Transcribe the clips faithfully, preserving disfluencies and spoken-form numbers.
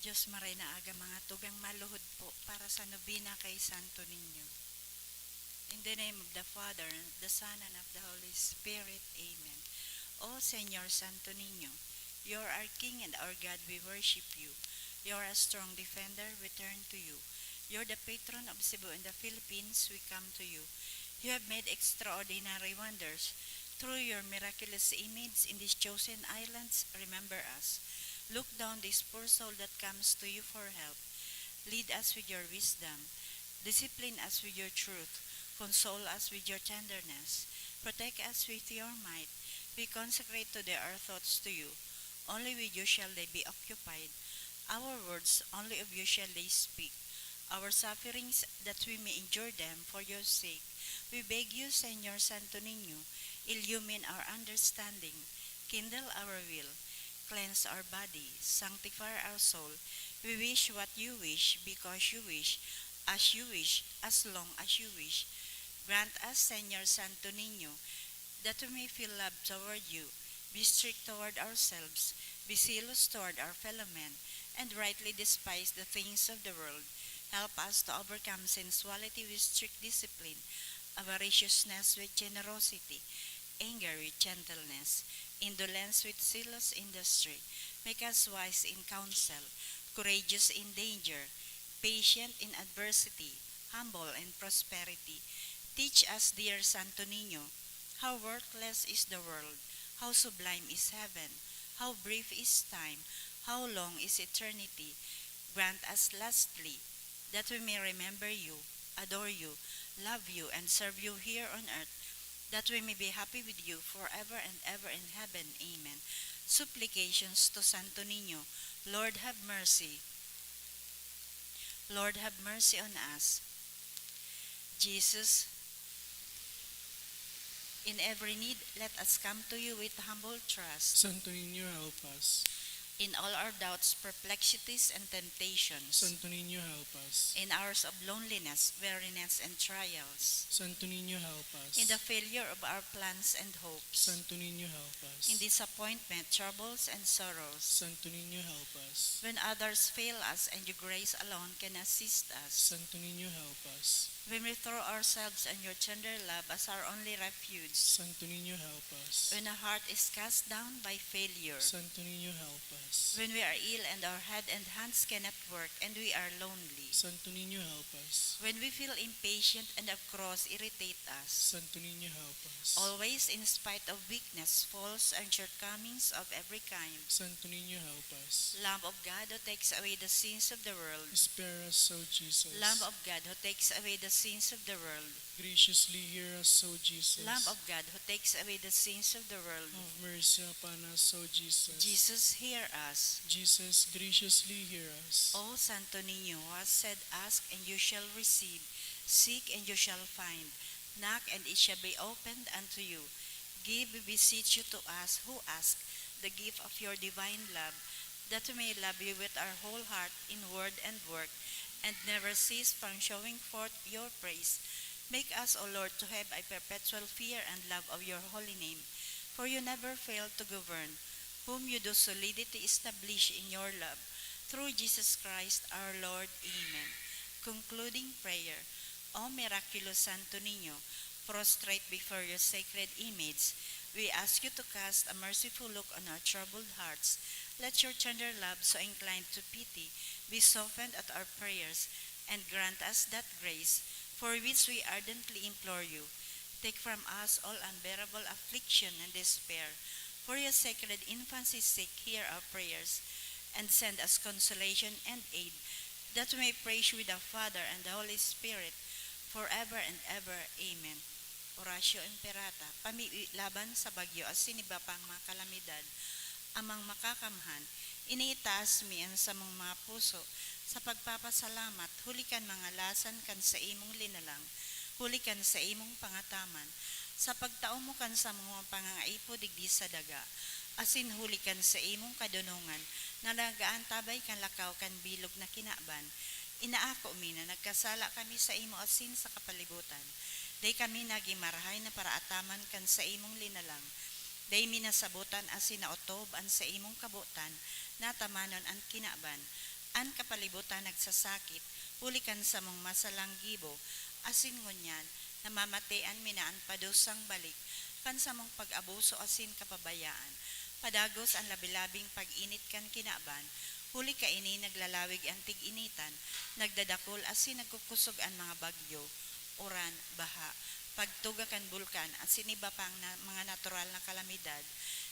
Diyos, maray na aga, mga tugang maluhod po para sa nobena kay Santo Niño. In the name of the Father, and of the Son, and of the Holy Spirit. Amen. O Señor Santo Niño, you are our King and our God, we worship you. You are a strong defender, we turn to you. You're the patron of Cebu and the Philippines, we come to you. You have made extraordinary wonders. Through your miraculous image in these chosen islands, remember us. Look down this poor soul that comes to you for help. Lead us with your wisdom. Discipline us with your truth. Console us with your tenderness. Protect us with your might. We consecrate today our thoughts to you. Only with you shall they be occupied. Our words, only of you shall they speak. Our sufferings, that we may endure them for your sake. We beg you, Señor Santo Niño, illumine our understanding, kindle our will, cleanse our body, sanctify our soul. We wish what you wish, because you wish, as you wish, as long as you wish. Grant us, Señor Santo Niño, that we may feel love toward you, be strict toward ourselves, be zealous toward our fellow men, and rightly despise the things of the world. Help us to overcome sensuality with strict discipline, avariciousness with generosity, anger with gentleness, indolence with zealous industry. Make us wise in counsel, courageous in danger, patient in adversity, humble in prosperity. Teach us, dear Santo Niño, how worthless is the world, how sublime is heaven, how brief is time, how long is eternity. Grant us, lastly, that we may remember you, adore you, love you, and serve you here on earth, that we may be happy with you forever and ever in heaven. Amen. Supplications to Santo Niño. Lord, have mercy. Lord, have mercy on us. Jesus, in every need, let us come to you with humble trust. Santo Niño, help us. In all our doubts, perplexities, and temptations. Santo Niño, help us. In hours of loneliness, weariness, and trials. Santo Niño, help us. In the failure of our plans and hopes. Santo Niño, help us. In disappointment, troubles, and sorrows. Santo Niño, help us. When others fail us and you grace alone can assist us. Santo Niño, help us. When we throw ourselves on your tender love as our only refuge. Santo Niño, help us. When our heart is cast down by failure. Santo Niño, help us. When we are ill and our head and hands cannot work and we are lonely. Santo Niño, help us. When we feel impatient and our cross irritate us. Santo Niño, help us. Always, in spite of weakness, faults, and shortcomings of every kind. Santo Niño, help us. Lamb of God, who takes away the sins of the world. Spare us, O Jesus. Lamb of God, who takes away the sins of the world. Graciously hear us, O Jesus. Lamb of God, who takes away the sins of the world. Have mercy upon us, O Jesus. Jesus, hear us. Jesus, graciously hear us. O Santo Niño, who has said, "Ask and you shall receive, seek and you shall find, knock and it shall be opened unto you." Give, we beseech you, to us who ask the gift of your divine love, that we may love you with our whole heart in word and work, and never cease from showing forth your praise. Make us, O Lord, to have a perpetual fear and love of your holy name, for you never fail to govern, whom you do solidity establish in your love, through Jesus Christ our Lord. Amen. Concluding prayer. O miraculous Santo Niño, prostrate before your sacred image, we ask you to cast a merciful look on our troubled hearts. Let your tender love, so inclined to pity, be softened at our prayers, and grant us that grace for which we ardently implore you. Take from us all unbearable affliction and despair. For your sacred infancy's sake, hear our prayers, and send us consolation and aid, that we may praise you with the Father and the Holy Spirit, forever and ever. Amen. Oratio Imperata, pamibi laban sa bagyo asin iba pang mga kalamidad, Amang Makakamhan, iniitaas mi an samong mga puso sa pagpapasalamat huli kan mga lasan kan saimong linalang, huli kan saimong pangataman, sa pagtao mo kan samong mga pangangaipo digdi sa daga, asin huli kan saimong kadonongan na nag-aantabay kan lakaw kan bilog na kinaban. Inaako mi na nagkasala kami saimo asin sa kapalibutan. Dai kami nagin marahay na paraataman kan saimong linalang. Dai mi nasabotan asin naotob an saimong kabotan na atamanon an kinaban. An kapalibutan nagsasakit huli kan samong masalang gibo, asin ngunyan namamatean mi na an padusang balik kan samong pag-abuso asin kapabayaan. Padagos an labi-labing pag-init kan kinaban, huli kaini naglalawig an tig-initan, nagdadakul asin nagkukusog an mga bagyo, uran, baha, pagtuga kan bulkan asin iba pang na, mga natural na kalamidad.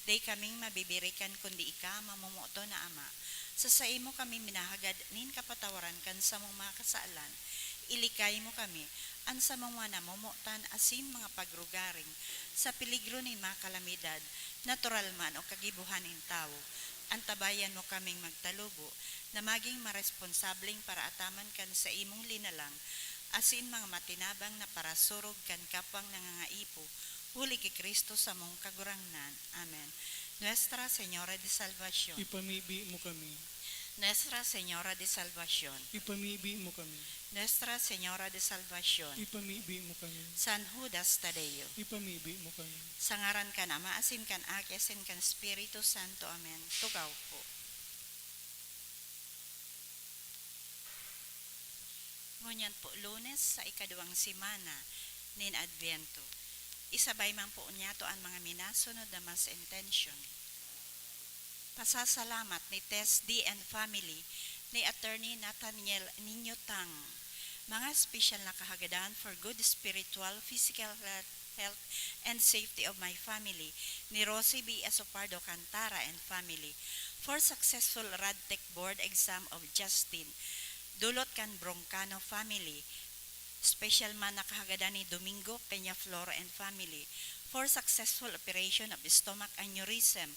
Dai kaming mabibirikan kundi ika, mamomoton na Ama. Sa saimo kami minahagad nin kapatawaran kan samong mga kasalan. Ilikay mo kami, an samong mga namomotan asin mga pagrugaring, sa peligro nin mga kalamidad, natural man o kagibohan nin tawo. Antabayan mo kaming magtalubo na magin maresponsableng paraataman kan saimong linalang asin mga matinabang na parasurog kan kapwang nangangaipo, huli ki Cristo samong Kagurangnan. Amen. Nuestra Señora de Salvacion. Ipamibi mo kami. Nuestra Señora de Salvacion. Ipamibi mo kami. Nuestra Señora de Salvacion. Ipamibi mo kami. San Judas Tadeo. Ipamibi mo kami. Sa ngaran kan Ama, asin kan Aki, asin kan Espiritu Santo. Amen. Tukaw po. Ngunyan po, Lunes sa ikaduwang semana nin Adviento. Isabay man po niyato an mga minasunod na Mass Intention. Pasasalamat ni Tess D and family, ni Attorney Nathaniel Niño Tang. Mga espesyal na kahagadan for good spiritual, physical health, health and safety of my family, ni Rosie B Asopardo Cantara and family, for successful RadTech Board exam of Justin, dulot kan Broncano family, special man na kahagadan ni Domingo Peñaflor and family, for successful operation of stomach aneurysm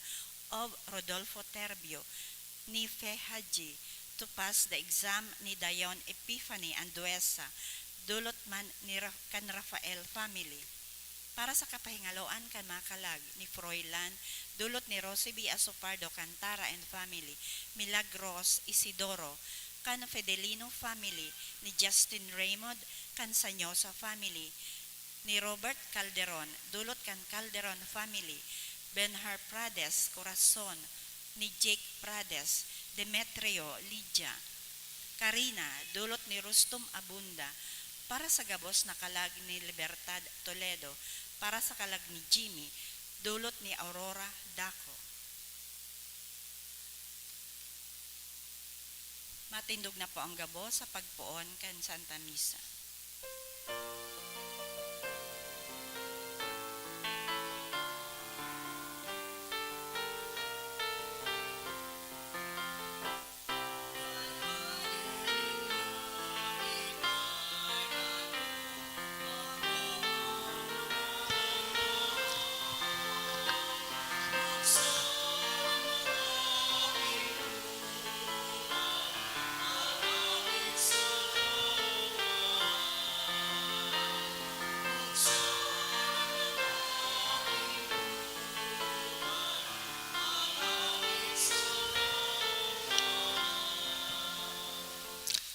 of Rodolfo Terbio, ni Fe Haji, to pass the exam ni Dayon Epiphany Anduesa, dulot man ni Ra-, kan Rafael family. Para sa kapahingaloan kan mga kalag ni Froilan, dulot ni Rosie B Asopardo Cantara and family, Milagros Isidoro, kan Fedelino family, ni Justin Raymond, kan Sanyosa family, ni Robert Calderon, dulot kan Calderon family, Benhar Prades, Corazon, ni Jake Prades, Demetrio, Lydia, Karina, dulot ni Rustum Abunda, para sa gabos na kalag ni Libertad Toledo, para sa kalag ni Jimmy, dulot ni Aurora Daco. Matindog na po ang gabos sa pagpoon kan Santa Misa.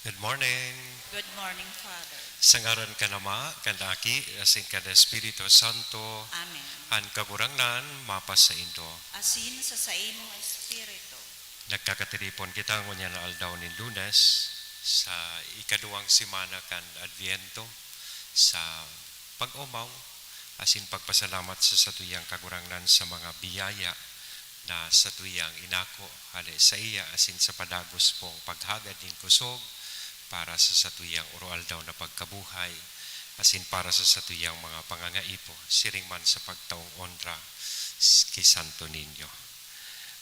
Good morning. Good morning, Father. Sa ngaran kan Ama, kan Aki, asin kan Espiritu Santo. Amen. An Kagurangnan mapasaindo. Asin sa saimong espiritu. Nagkakatiripon kita ngunyan na aldaw nin Lunes, sa ikaduwang semana kan Adviento, sa pag-omaw asin pagpasalamat sa satuyang Kagurangnan sa mga biyaya na satuyang inako hale saiya asin sa padagos pong paghagad nin kusog para sa satuyang oroaldaw na pagkabuhay asin para sa satuyang mga pangangaipo, siring man sa pagtaong onra s-, ki Santo Niño.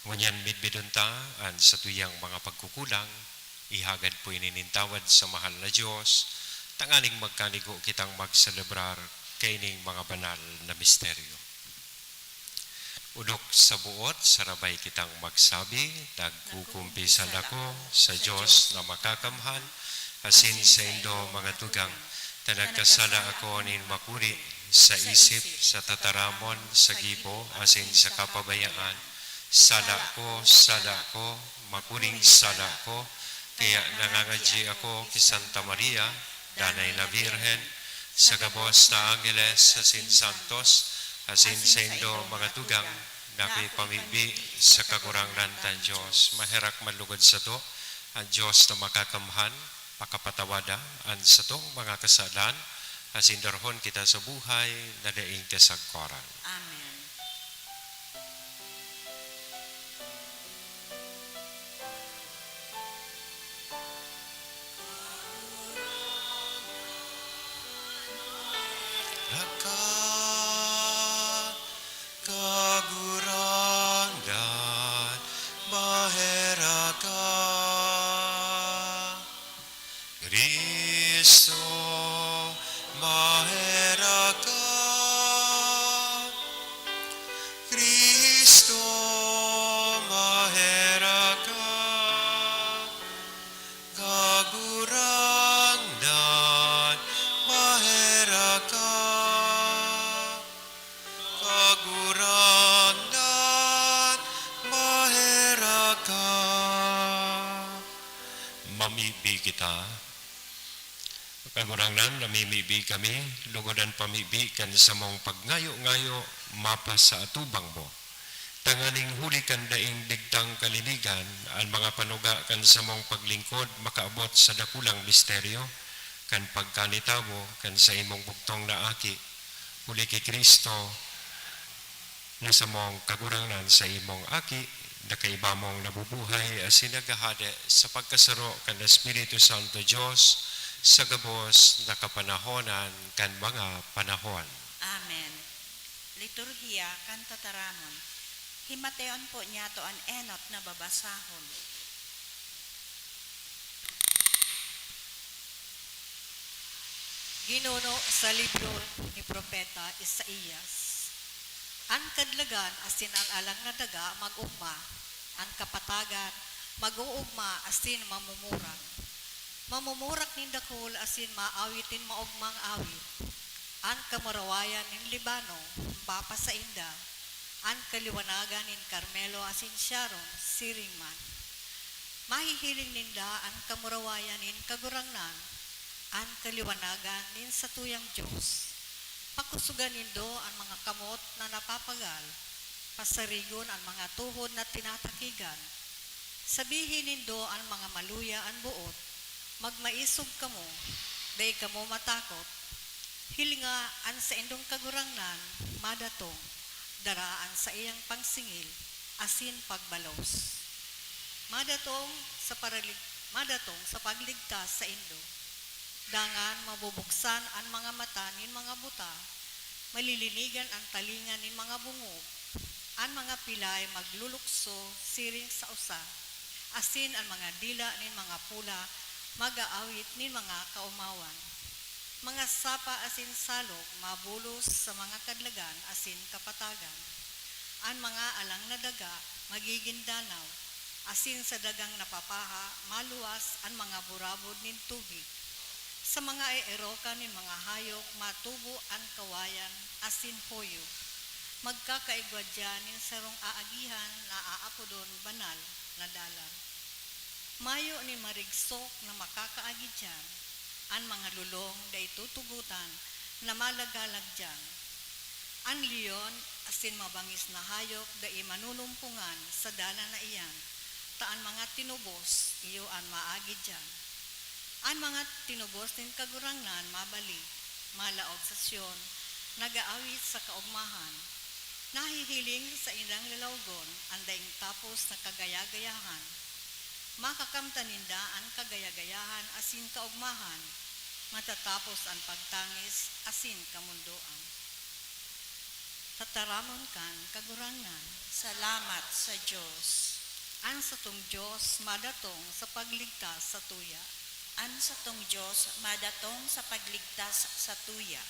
Ngunyan, midbidon ta an satuyang mga pagkukulang, ihagad po ini nin tawad sa mahal na Dios, tanganing magkanigo kitang magselebrar kaining mga banal na misteryo. Odok sa buot, sarabay kitang magsabi, nagkukumpisal ako sa Dios na makakamhan, asin saindo, mga tugang, ta nagkasala ako nin makuri sa isip, sa tataramon, sa gibo, asin sa kapabayaan. Sala ko, sala ko, makuring sala ko, kaya nangangadyi ako ki Santa Maria, Danay na Birhen, sa gabos na angeles asin santos, asin saindo, mga tugang, na akoy pamibi sa Kagurangnan tang Dios. Maherak man lugod sato An Dios na Makakamhan pakapatawada an satong mga kasalan, asin darahon kita sa buhay na daing kasagkoran. Amen. Raka, Kagurangnan, maherak ka. Cristo, maherak ka. Cristo, maherak ka. Kagurangnan, maherak ka. Kagurangnan, maherak ka. Mamibi kita. Kagurangnan, namimibi kami, lugod an pamibi kan samong pagngayo-ngayo, mapa sa atubang mo. Tanganing huli kan daing digtang kalinigan, an mga panuga kan samong paglingkod makaabot sa dakulang misteryo kan pagkanitawo kan saimong bugtong na Aki, huli ki Cristo, na samong Kagurangnan. Saimong Aki, na kaiba mong nabubuhay asin naghahade sa pagkasaro kan Espiritu Santo, Dios, sa gabos na kapanahonan kan mga panahon. Amen. Liturhiya kan Tataramon. Himateon po niyato an enot na babasahon. Ginuno sa libro ni Propeta Isaias, "An kadlagan asin an alang na daga mag-ogma, an kapatagan mag-oogma asin mamumurak. Mamumurak nin dakul asin maawit nin maogmang awit. An kamurawayan nin Libano mapasainda, an kaliwanagan nin Carmelo asin Sharon siring man. Mahihiling ninda an kamurawayan nin Kagurangnan, an kaliwanagan nin satuyang Dios. Pakosogan nindo an mga kamot na napapagal, pasarigon an mga tuhod na tinatakigan. Sabihi nindo an mga maluya an boot, 'Magmaisog kamo, dai kamo matakot. Hilinga, an saindong Kagurangnan madatong, dara an saiyang pangsingil asin pagbalos. Madatong sa paralig-, madatong sa pagligtas saindo. Dangan mabubuksan an mga mata nin mga buta, malilinigan an talinga nin mga bongog, an mga pilay maglulukso siring sa usa, asin an mga dila nin mga pola mag-aawit nin mga kaomawan. Mga sapa asin salog mabulos sa mga kadlagan asin kapatagan. An mga alang na daga magigin danaw, asin sa dagang napapaha maluwas an mga burabod nin tubig. Sa mga eerokan nin mga hayop matubo an kawayan asin hoyo. Magkakaigwa diyan nin sarong aagihan na aapodon Banal na Dalan. Mayo nin marigsok na makakaagi diyan, an mga lolong dai tutugotan na malagalag diyan. An leon asin mabangis na hayop dai manunumpongan sa dalan na iyan, ta an mga tinubos iyo an maagi diyan. An mga tinubos nin Kagurangnan mabalik, malaog sa Sion, nag-aawit sa kaogmahan. Nahihiling sa saindang lalawgon an daing tapos na kagaya-gayahan. Makakamtan ninda an kagaya-gayahan asin kaogmahan, matatapos an pagtangis asin kamondoan. Tataramon kan Kagurangnan. Salamat sa Dios. An satong Dios madatong sa pagligtas satuya. An satong Dios madatong sa pagligtas satuya.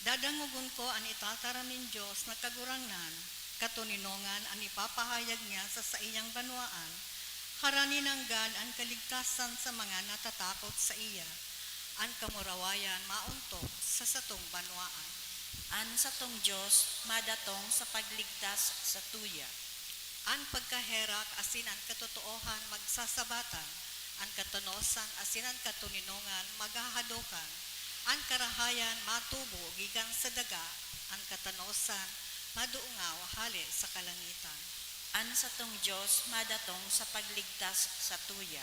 Dadangogon ko an itataram nin Dios na Kagurangnan, katoninongan an ipapahayag niya sa saiyang banwaan, harani nanggad an kaligtasan sa mga natatakot saiya. An kamurawayan maontok sa satong banwaan. An satong Dios madatong sa pagligtas satuya. An pagkaherak asin an katotoohan magsasabatan, an katanosan asin an katoninongan maghahadokan, an karahayan matubo gikan sa daga, an katanosan madungaw hale sa kalangitan. An satong Dios madatong sa pagligtas satuya.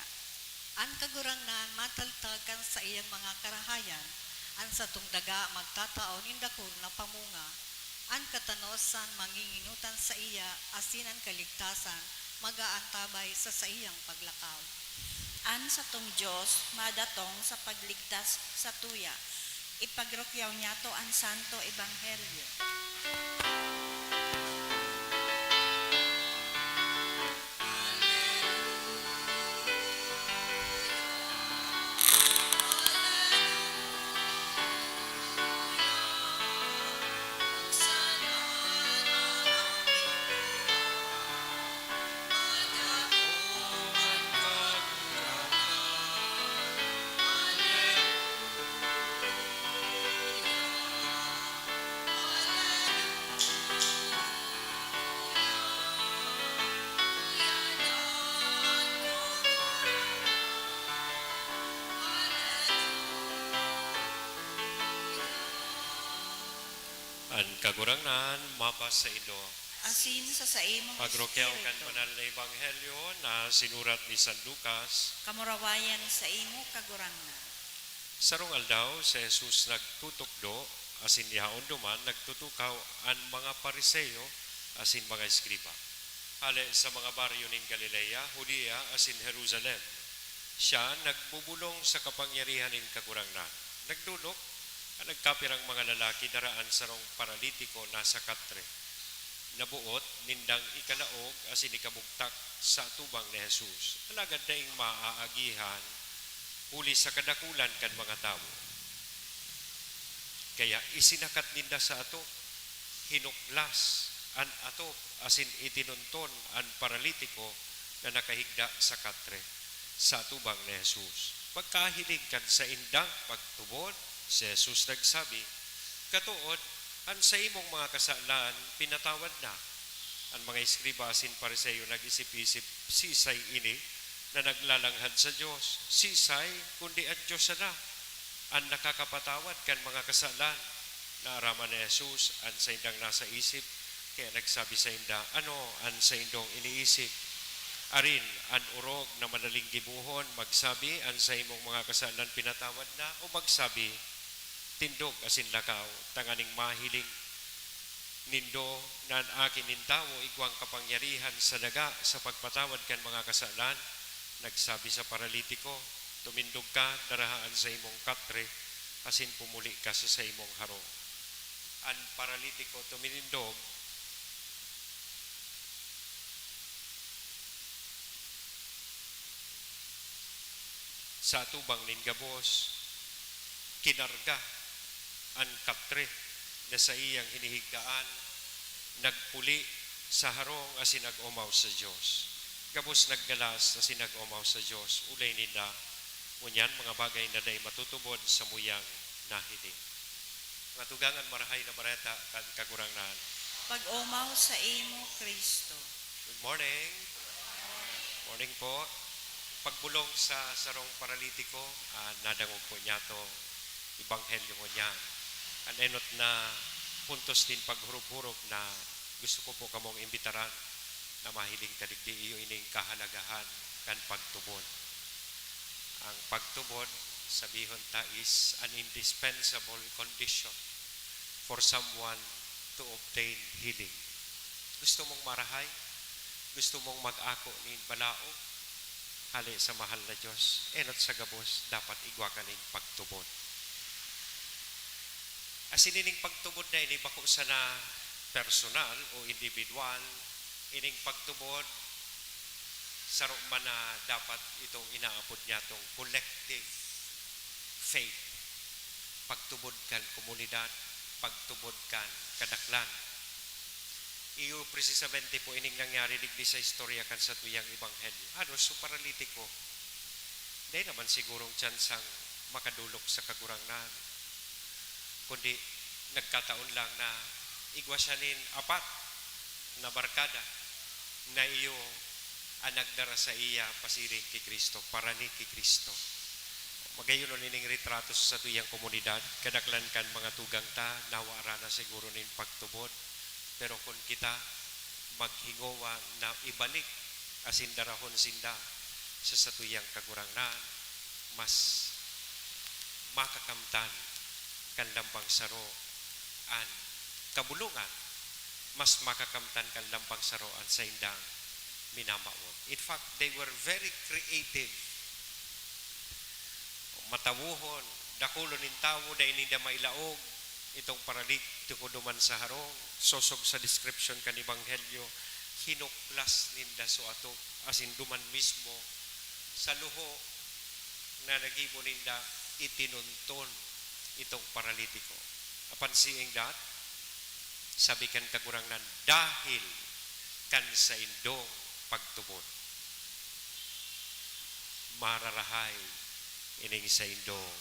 An Kagurangnan mataltag kan saiyang mga karahayan, an satong daga magtatao nin dakul na pamunga. An katanosan mangingenotan saiya, asin an kaligtasan mag-aantabay sa saiyang paglakaw. An satong Dios madatong sa pagligtas satuya. Ipagrukyaw niyato an Santo Ebanghelyo. An Kagurangnan mapasaindo. Asin sa saimong Pagrukyaw kan espiritu. Banal na Ebanghelyo na sinurat ni San Lucas. Kamurawayan saimo, Kagurangnan. Sarong aldaw, si Jesus nagtutukdo, asin yaon duman nagtutukaw an mga Fariseo asin mga eskriba, hale sa mga baryo nin Galilea, Judea, asin Jerusalem. Siya nagbubolong sa kapangyarihan nin Kagurangnan. Nagdolok an nagkapirang mga lalaki dara an sarong paralitiko na sa katre. Naboot nindang ikalaog asin ikabugtak sa atubang ni Jesus, alagad daing maaagihan huli sa kadakulan kan mga tawo. Kaya isinakat ninda sa atop, hinuklas an atop asin itinunton an paralitiko na nakahigda sa katre sa atubang ni Jesus. Pagkahiling kan saindang pagtubod, si Jesus nagsabi, "Katood, an saimong mga kasalan pinatawad na." An mga eskriba asin Fariseo nag-isip-isip, "Sisay ini na naglalanghad sa Dios? Sisay kundi an Dios sana an nakakapatawad kan mga kasalan?" Naaraman ni Jesus an saindang nasa isip, kaya nagsabi sainda, "Ano an saindong iniisip? Arin an orog na madaling gibohon, magsabi, 'An saimong mga kasalan pinatawad na,' o magsabi, 'Tindog asin lakaw,' tanganing mahiling nindo na an Aki nin Tawo igwang kapangyarihan sa daga sa pagpatawad kan mga kasalan?" Nagsabi sa paralitiko, "Tumindog ka, daraha an saimong katre, asin pumuli ka sa saimong harong." An paralitiko tuminindog, sa atubang nin gabos, kinarga an katre na saiyang hinihigdaan, nagpuli sa harong asin nag-omaw sa Dios. Gabos nagngalas asin nag-omaw sa Dios, olay ninda ngunyan mga bagay na dai matutubod samuyang nahiling. Mga tugang, an Marahay na Bareta kan Kagurangnan. Pag-omaw saimo, Cristo. Good morning. Morning po. Pagbolong sa sarong paralitiko, ah, nadangog po niyato ebanghelyo ngunyan. An enot na puntos nin paghurop-hurop na gusto ko po kamong imbitaran na mahiling ta digdi, iyo ining kahalagahan kan pagtubod. Ang pagtubod, sabihon ta, is an indispensable condition for someone to obtain healing. Gusto mong marahay? Gusto mong mag-ako nin balaog hale sa mahal na Dios? Enot sa gabos, dapat igwa ka nin pagtubod. Asin ining pagtubod na ini bako sana personal o individual, ining pagtubod saro man na dapat itong inaapod niyatong collective faith, pagtubod kan komunidad, pagtubod kan kadaklan. Iyo presisamente po ining nangyari digdi sa istorya kan satuyang ebanghelyo. Haros so paralitiko, dai naman sigurong tsansang makadolok sa Kagurangnan, kundi nagkataon lang na igwa siya nin apat na barkada na iyo an nagdara saiya pasiring ki Cristo, parani ki Cristo. Magayon ining retrato sa satuyang komunidad, kadaklan kan mga tugang ta, nawara na siguro nin pagtubod. Pero kun kita maghingowa na ibalik asin darahon sinda sa satuyang Kagurangnan, mas makakamtan kan lambang saro an kabulongan, mas makakamtan kan lambang saro an saindang minamawot. In fact, they were very creative. Matawohon, dakulon nin tawo, dai ninda mailaog itong paralitiko duman sa harong. Sosog sa description kan Ebanghelyo, hinuklas ninda so atop, asin duman mismo sa luho na nagibo ninda, itinunton itong paralitiko. Upon seeing that, sabi kan Kagurangnan, "Dahil kan saindong pagtubod, mararahay ining saindong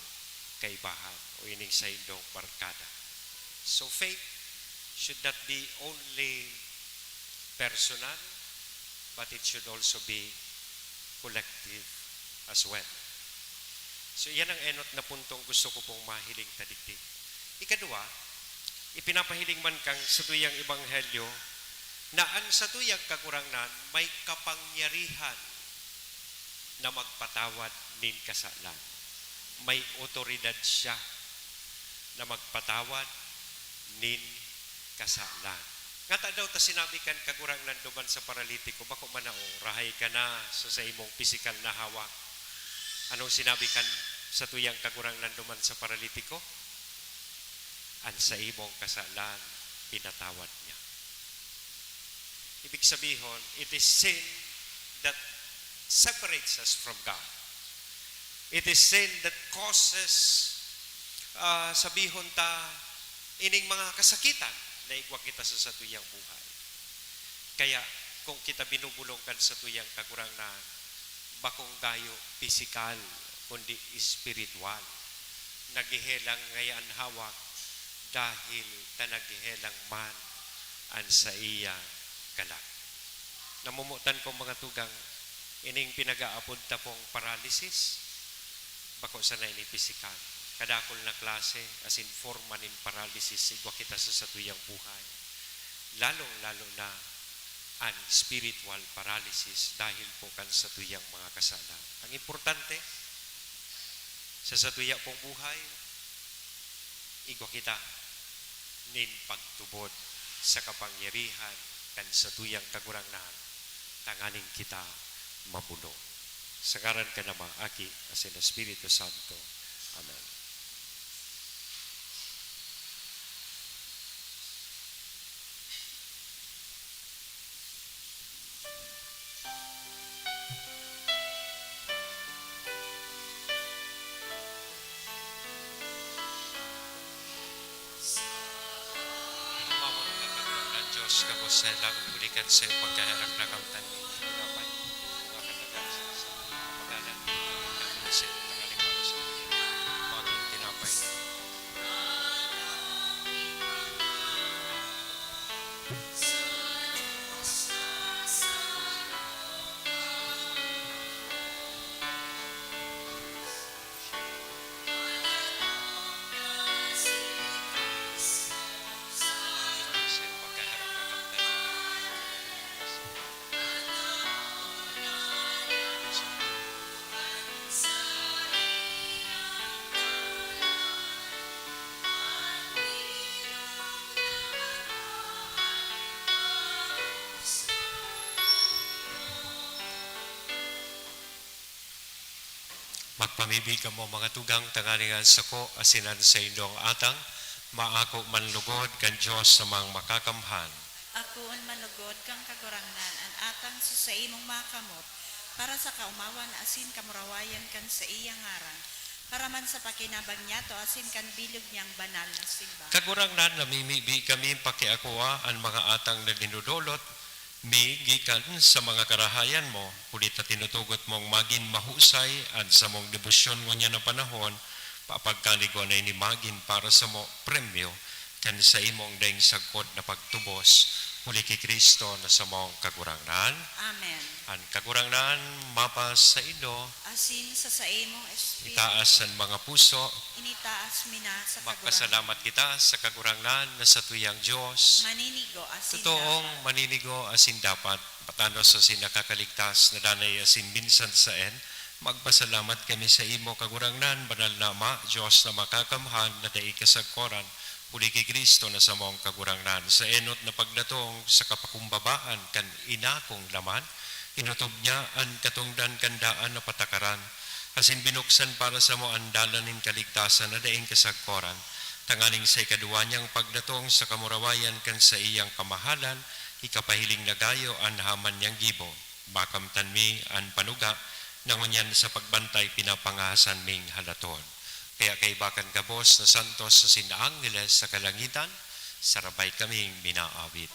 kaibahan o ining saindong barkada." So faith should not be only personal, but it should also be collective as well. So, iyan ang enot na puntong gusto ko pong mahiling ta digdi. Ikadwa, ipinapahiling man kan satuyang Ebanghelyo na an satuyang Kagurangnan may kapangyarihan na magpatawad nin kasalan. May otoridad siya na magpatawad nin kasalan. Ngata daw ta sinabi kan Kagurangnan duman sa paralitiko, "Bako man na, o, rahay ka na sa saimong pisikal na hawak." Anong sinabi kan satuyang Kagurangnan duman sa paralitiko? "An saimong kasalan, pinatawad niya." Ibig sabihon, it is sin that separates us from God. It is sin that causes, ah, sabihon ta, ining mga kasakitan na igwa kita sa satuyang buhay. Kaya, kung kita binubulong kan satuyang Kagurangnan, bakong gayo pisikal, kundi espiritual. Naghehelang ngaya an hawak dahil ta naghehelang man an saiyang kalag. Namomotan ko, mga tugang, ining pinag-aapod ta pong paralysis, bako sana ini pisikal. Kadakul na klase, asin forma nin paralysis, igwa kita sa satuyang buhay. Lalong-lalo na an spiritual paralysis dahil po kan satuyang mga kasalan. Ang importante, sa satuya pong buhay, igwa kita nin pagtubod sa kapangyarihan kan satuyang Kagurangnan, tanganing kita mabulo. Sa ngaran kan Ama, Aki, asin Espiritu Santo. Amen. Amawon ka, Kagurangnan Dios, gabos sa langit, huli kan sayo pagkaherak na kamtan ni tinapay. Makatagal sa pagkalan, sa tanganing para sa maging tinapay. Magpamibi kamo, mga tugang, tanganing an sako asin an saindong atang maako man lugod kan Dios na Amang Makakamhan. Akoon man lugod kan Kagurangnan an atang sa saimong mga kamot, para sa kaomawan asin kamurawayan kan saiyang ngaran, para man sa pakinabang niyato asin kan bilog niyang banal na simbahan. Kagurangnan, namimibi kami pakiakoa an mga atang na dinodolot mi gikan sa mga karahayan mo, huli ta tinutugot mong magin mahusay an samong debosyon ngunyan na panahon, papagkaligwa na ini magin para samo premyo kan saimong daing sagkod na pagtubos, Huli ki Cristo na samong Kagurangnan. Amen. An Kagurangnan mapasaindo. Asin sa saimong espiritu. Itaas an mga puso. Initaas mi na sa Kagurangnan. Magpasalamat kita sa Kagurangnan na satuyang Dios. Maninigo asin Totoong dapat. Maninigo asin dapat. Patanos asin nakakaligtas na danay asin minsan saen. Magpasalamat kami sa imo, Kagurangnan, banal na Ama, Dios na makakamhan na dai kasagkoran, huli ki Cristo na samong Kagurangnan. Sa enot na pagdatong sa kapakumbabaan kan ina kong laman, inotob niya an katongdan kan daan na patakaran, asin binuksan para samo an dalan nin kaligtasan na daing kasagkoran, tanganing sa ikaduwa niyang pagdatong sa kamurawayan kan saiyang kamahalan, ikapahiling na gayo an haman niyang gibo. Makamtan mi an panuga na ngunyan sa pagbantay pinapangahasan ming halaton. Kaya kaiba kan gabos na santos asin angheles sa kalangitan, sarabay kaming minaawit.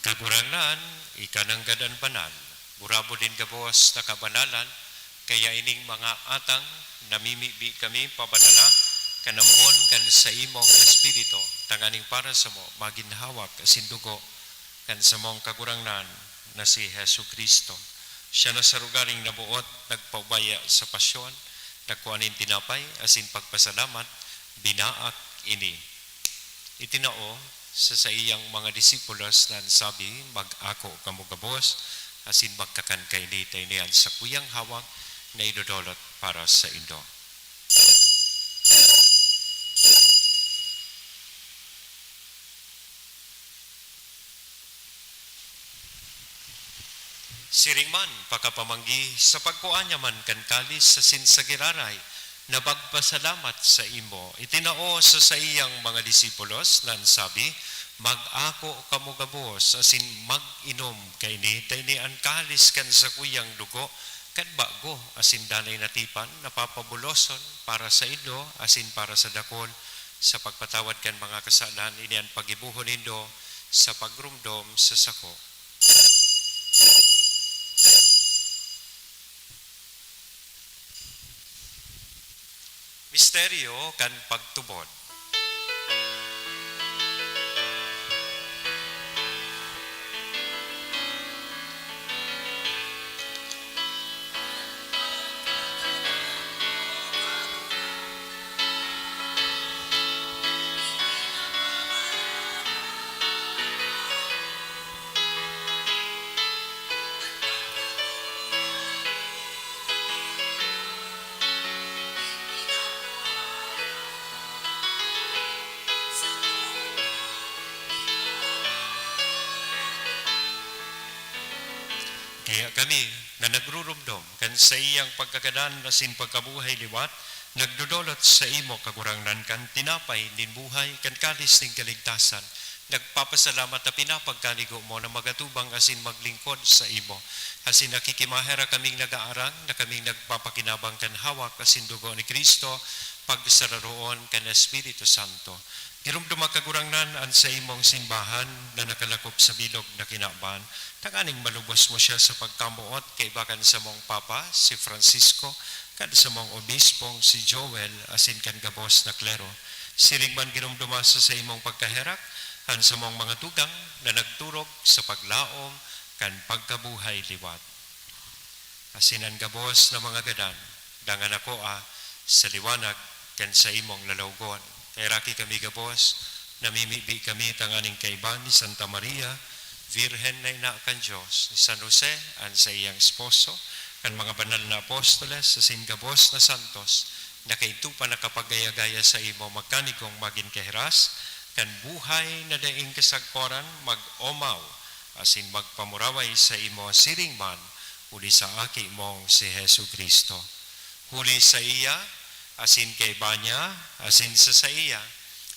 Kagurangnan, ika nanggad an banal, burabod nin gabos na kabanalan, kaya ining mga atang namimibi kami pabanala kan ambon kan saimong Espiritu, tanganing para samo magin hawak asin dugo kan samong Kagurangnan na si Jesu-Cristo. Siya na sa lugaring naboot, nagpaubaya sa pasyon, nagkua nin tinapay asin pagpasalamat, binaak ini. Itinao sa saiyang mga disipulos na an sabi, "Mag-ako kamo gabos, asin magkakan kaini ta ini an sakuyang hawak na idodolot para saindo." Siring man, pakapamanggi, sa pagkua niya man kan kalis asin sa giraray, nagpasalamat saimo, itinao sa saiyang mga disipulos, na an sabi, "Mag-ako kamo gabos asin mag-inom kaini, ta ini an kalis kan sakuyang dugo, kan bago asin danay na tipan, na papabuloson para saindo asin para sa dakul, sa pagpatawad kan mga kasalan. Ini an paggibohon nindo sa pagromdom sa sako." Misteryo kan pagtubod. Kaya kami, na nagruromdom kan saiyang pagkagadan asin pagkabuhay liwat, nagdodolot saimo, Kagurangnan, kan tinapay nin buhay, kan kalis nin kaligtasan, nagpapasalamat ta pinapagkanigo mo na magatubang asin maglingkod saimo. Asin nakikimaherak kaming nagaarang na kaming nagpapakinabang kan hawak asin dugo ni Cristo, pagsararoon kan Espiritu Santo. Giromdoma, Kagurangnan, an saimong simbahan na nakalakop sa bilog na kinaban, tanganing malubos mo siya sa pagkamoot kaiba kan samong Papa, si Francisco, kan samong Obispong, si Joel, asin kan gabos na klero. Siring man giromdoma sa saimong pagkaherak an samong mga tugang na nagturog sa paglaom kan pagkabuhay liwat. Asin an gabos na mga gadan, dangan akoa sa liwanag kan saimong lalawgon. Kaheraki kami gabos, namimibi kami tanganing kaiba ni Santa Maria, Birhen na ina kan Dios, ni San Jose, an saiyang esposo, kan mga banal na apostoles, asin gabos na santos, na kaidto pa nakapagaya-gaya saimo, magkanigong magin kahiras, kan buhay na daing kasagkoran, mag-omaw, asin magpamuraway saimo, siring man, huli sa Aki mong si Jesu-Cristo. Huli saiya, asin kaiba niya, asin sa saiya,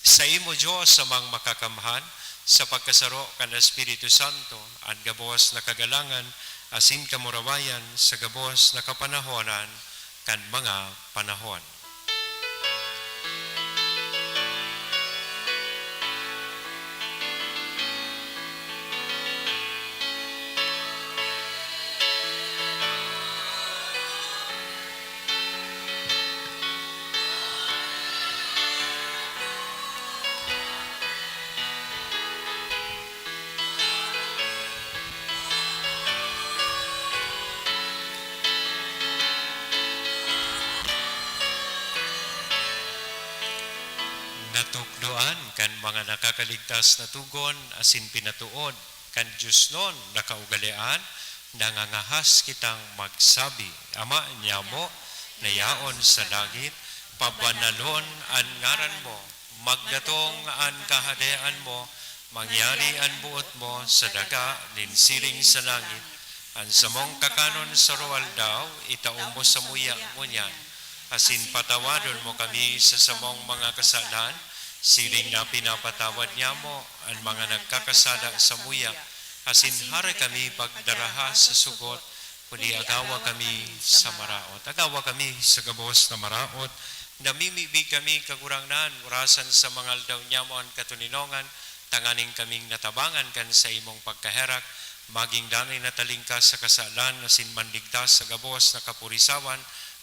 saimo, Dios Amang Makakamhan, sa pagkasaro kan Espiritu Santo, an gabos na kagalangan asin kamurawayan sa gabos na kapanahonan kan mga panahon. Natukdoan kan mga nakakaligtas na tugon asin pinatood kan diosnon na kaugalean, nangangahas kitang magsabi, Ama niamo na yaon sa langit, pabanalon an ngaran mo, magdatong an kahadean mo, mangyari an boot mo sa daga nin siring sa langit. An samong kakanon sa aroaldaw, itao mo samuya ngunyan, asin patawadon mo kami sa samong mga kasalan, siring na pinapatawad niamo an mga nagkakasala samuya, asin hara kami pagdaraha sa sugot, kundi agawa kami sa maraot. Agawa kami sa gabos na maraot. Namimibi kami, Kagurangnan, orasan sa mga aldaw niamo an katoninongan, tanganing kaming natabangan kan saimong pagkaherak, magin danay na talingkas sa kasalan asin manligtas sa gabos na kapurisawan,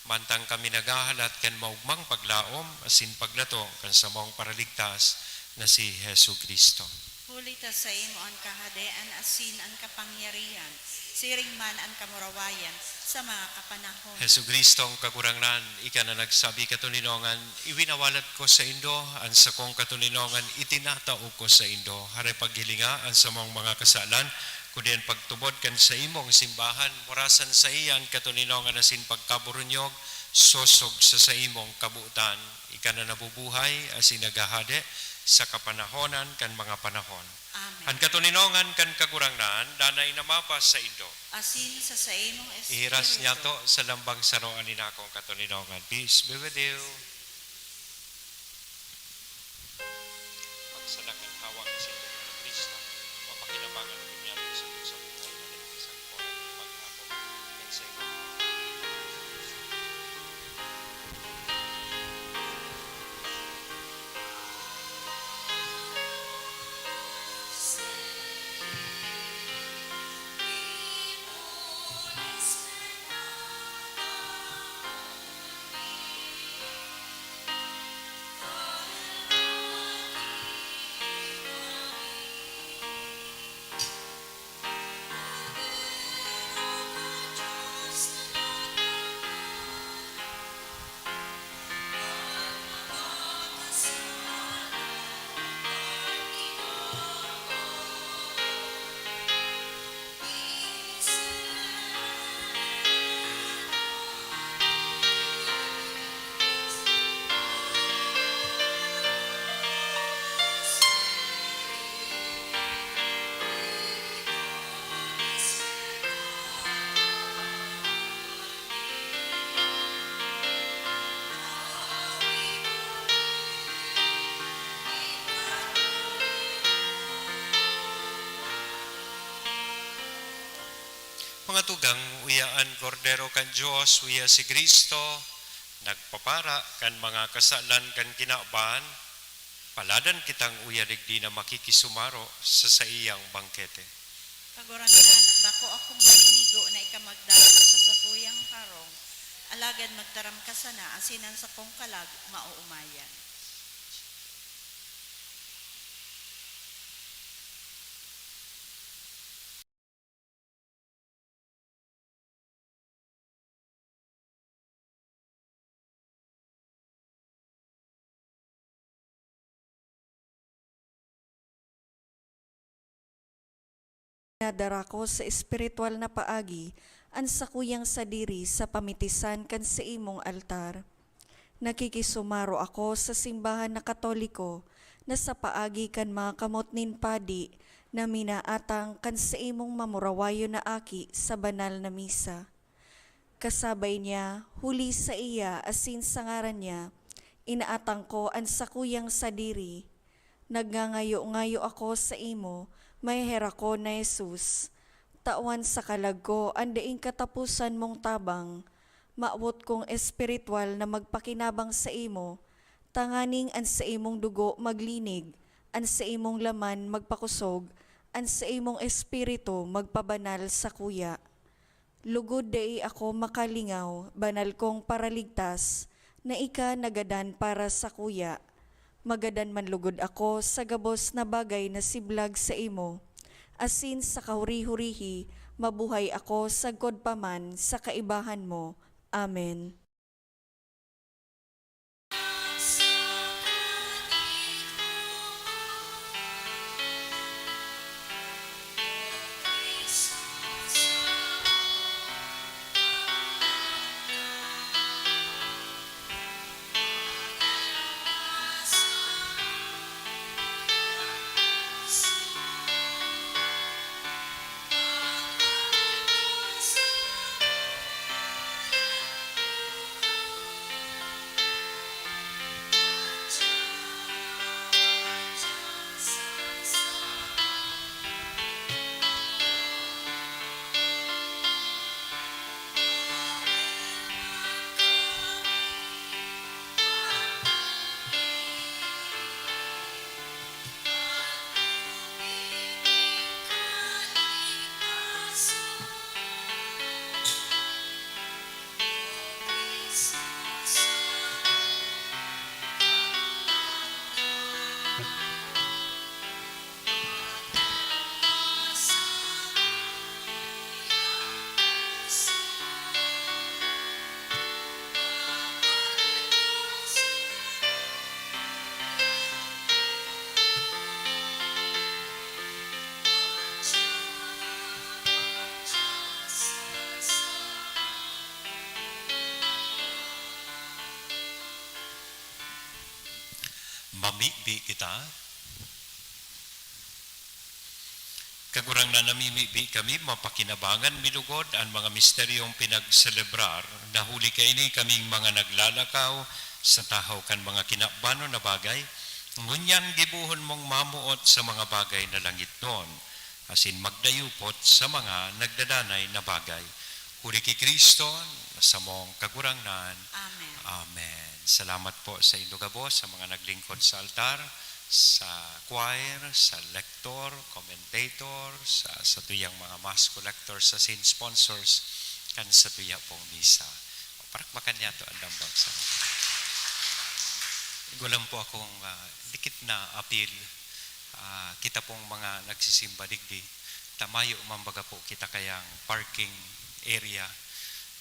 mantang kami naghahalat kan maogmang paglaom asin paglato kan samong Paraligtas na si Jesu-Cristo. Huli ta saimo an kahadean asin an kapangyarihan, siring man an kamurawayan sa mga kapanahon. Jesu-Cristo, an Kagurangnan, ika na nagsabi, "Katoninongan, iwinawalat ko saindo an sakong katoninongan, itinatao ko saindo." Hare paghilinga an samong mga kasalan, kundi an pagtubod kan saimong simbahan, orasan saiya an katoninongan asin pagkaburunyog, sosog sa saimong kabotan. Ika na nabubuhay asin naghahade sa kapanahonan kan mga panahon. Amen. An katoninongan kan Kagurangnan danay na mapasaindo. Asin sa saimong espiritu. Ihiras niyato sa lambang saro an inakong katoninongan. Peace be with you. Magsalang an hawak sa inyo ni Cristo. Mapakinabangan ko niya sa inyo sa buhay na nagkasagpon at pag-ako. Kan sa inyo. Mga tugang, uya an Kordero kan Dios, uya si Cristo, nagpapara kan mga kasalan kan kinaban. Paladan kitang uya digdi na makikisumaro sa saiyang bangkete. Kagurangnan, bako akong maninigo na ika magdago sa sakuyang harong, alagad magtaram ka sana asin an sakong kalag maoomayan. Minadara ko sa espiritual na paagi an sakuyang sadiri sa pamitisan kan saimong altar. Nakikisumaro ako sa simbahan na Katoliko na sa paagi kan mga kamot nin padi na minaatang kan saimong mamurawayon na aki sa banal na misa. Kasabay niya, huli saiya asin sa ngaran niya, inaatang ko an sakuyang sadiri. Nagngangayo-ngayo ako saimo, maheherakon na Jesus. Tawan sa kalag ko an daing kataposan mong tabang. Mawot kong espiritual na magpakinabang saimo, tanganing an saimong dugo maglinig, an saimong laman magpakosog, an saimong espiritu magpabanal sakuya. Lugod dai ako makalingaw, banal kong Paraligtas, na ika nagadan para sakuya. Magadan man lugod ako sa gabos na bagay na siblag saimo, asin sa kahuri-hurihi, mabuhay ako sagkod pa man sa kaibahan mo. Amen. Mamibi kita. Kagurangnan, namimibi kami, mapakinabangan mi lugod an mga misteryong pinagselebrar na huli kaini kaming mga naglalakaw sa tahaw kan mga kinabanon na bagay, ngunyan gibohon mong mamuot sa mga bagay na langitnon, asin magdayupot sa mga nagdadanay na bagay. Huli ki Cristo, na samong Kagurangnan. Amen. Amen. Salamat po sa indo gabos, sa mga naglingkod sa altar, sa choir, sa lector, commentator, sa satuyang mga mass collectors, asin sponsors kan satuya pong misa. Parakbakan niyato an lambang sa. Igwa lang po akong, ah, dikit na apil. Ah, kita pong mga nagsisimba digdi, tamayo man baga po kita kayang parking area.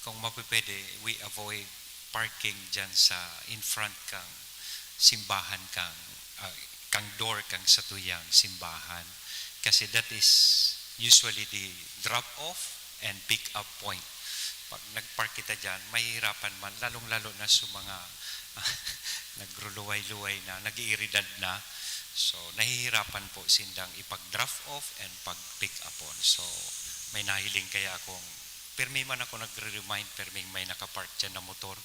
Kung mapipwede, we avoid parking dyan sa in front kang simbahan kang, ah, kang door kang satuyang simbahan. Kasi that is usually the drop off and pick up point. Pag nag-park kita dyan, mahihirapan man, lalong-lalo na sa mga nagruluway-luway na, nag-iiridad na. So, nahihirapan po sindang ipag-drop off and pag-pick upon. So, may nahiling kaya akong, pirmi man ako nagre-remind, pirming may nakapark dyan na motor.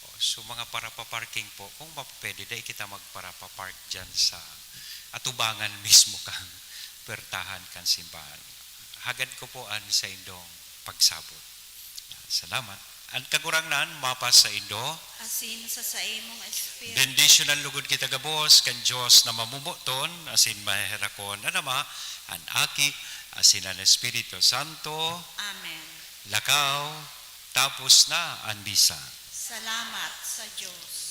O, so, mga parapaparking po, kung mapapwede, dai kita magparapapark dyan sa atubangan mismo kang puwertahan kan simbahan. Hagad ko po an saindong pagsabot. Salamat. An Kagurangnan mapasaindo. Asin sa saimong espiritu. Bendisyonan lugod kita gabos kan Dios na mamomoton asin maheherakon, an Ama, an Aki, asin an Espiritu Santo. Amen. Lakaw, tapos na an misa. Salamat sa Dios.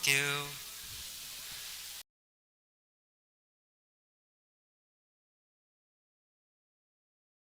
Thank you.